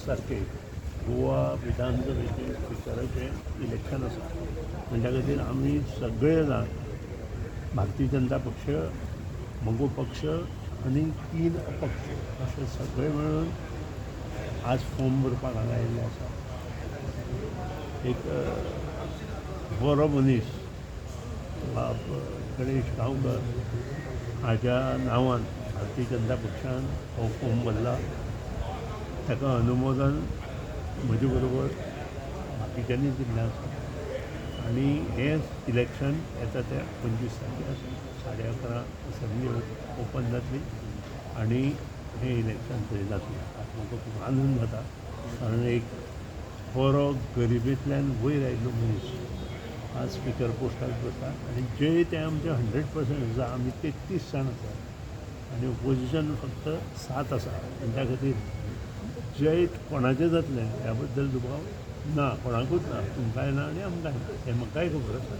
25 तारखेक गोवा विधानसभेचें स्पिकराचें इलेक्शन आसा. आनी त्या खातीर आमी सगळे जाण, भारतीय जनता पक्ष, मगो पक्ष आनी तीन अपक्ष अशे सगळे मेळून आज फॉर्म भरपाक हांगा आयिल्ले आसा. एक बरो मनीस बाब गणेश गांवकर हाज्या नांवान भारतीय जनता पक्षान हो फॉर्म भरला. ताका अनुमोदन म्हजे बरोबर बाकीच्यांनी दिल्लें आसा आनी हें इलेक्शन येता त्या 25 तारखेर आसा. 11:30 असेंब्ली ओपन जातली आनी हें इलेक्शन थंय जातलें. आज म्हाका खूब आनंद जाता, कारण एक बरो गरिबींतल्यान वयर आयिल्लो मनीस आज स्पिकर पोस्टार बसता आनी जे तें आमचें 100% आसा. आमी 33 जाण आसा आनी ओपोजिशन फक्त सात आसा आनी त्या खातीर जैत कोणाचें जातलें ह्या बद्दल दुबाव ना, कोणाकूच ना, तुमकांय ना आनी आमकांय ना, हें म्हाकाय खबर आसा.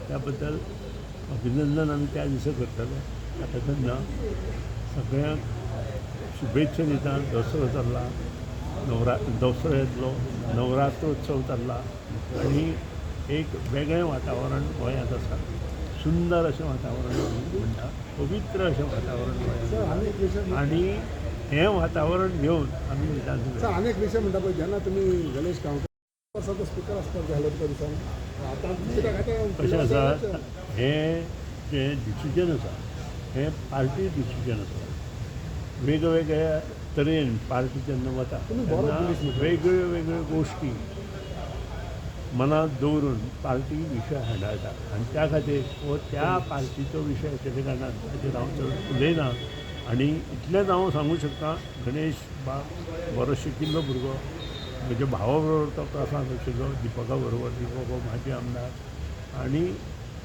त्या बद्दल अभिनंदन आमी त्या दिसा करतले. आतां तेन्ना सगळ्यांक शुभेच्छा दिता. दसरो चल्ला, दसरो येतलो, नवरात्रोत्सव चल्ला आनी एक वेगळें वातावरण गोंयांत आसा. सुंदर अशें वातावरण म्हणटा, पवित्र अशें वातावरण सर, गोंयांत. आनी एक विशय. आनी हें वातावरण घेवन आमी विधानसभेत सर, आनी एक विशय म्हणटा पळय, जेन्ना तुमी गणेश गांवकर वर्साचो स्पिकर आसपाक जाय आसलो तुका दिसान आतां कित्याक आतां कशें आसा, हें जें डिसिजन आसा हें पार्टी डिसिजन आसा. वेगवेगळ्या तरेन पार्टी जेन्ना वता तुमी बरो तेन्ना मनीस म्हणटा. वेगळ्यो वेगळ्यो गोश्टी मनात दवरून पार्टी विशय हांडाळटा आनी त्या खातीर हो त्या पार्टीचो विशय आशिल्ल्या कारणान ताचेर हांव चड उलयना. आनी इतलेंच हांव सांगूं शकता, गणेश बाब बरो शिकिल्लो भुरगो. म्हज्या भावा बरोबर तो क्लासांत आशिल्लो, दिपका बरोबर. दिपक हो माजी आमदार आनी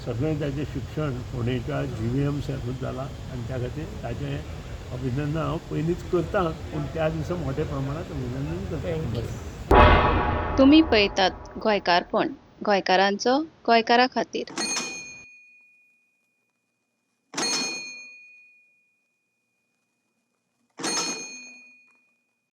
सगळें ताचें शिक्षण फोंडेच्या जीव्हीएम सॅमूच जालां आनी त्या खातीर ताचें अभिनंदन हांव पयलींच करता, पूण त्या दिसा मोठ्या प्रमाणांत अभिनंदन करता. बरें. तुमी पळयतात गोंयकारपण, गोंयकारांचो गोंयकारा खातीर.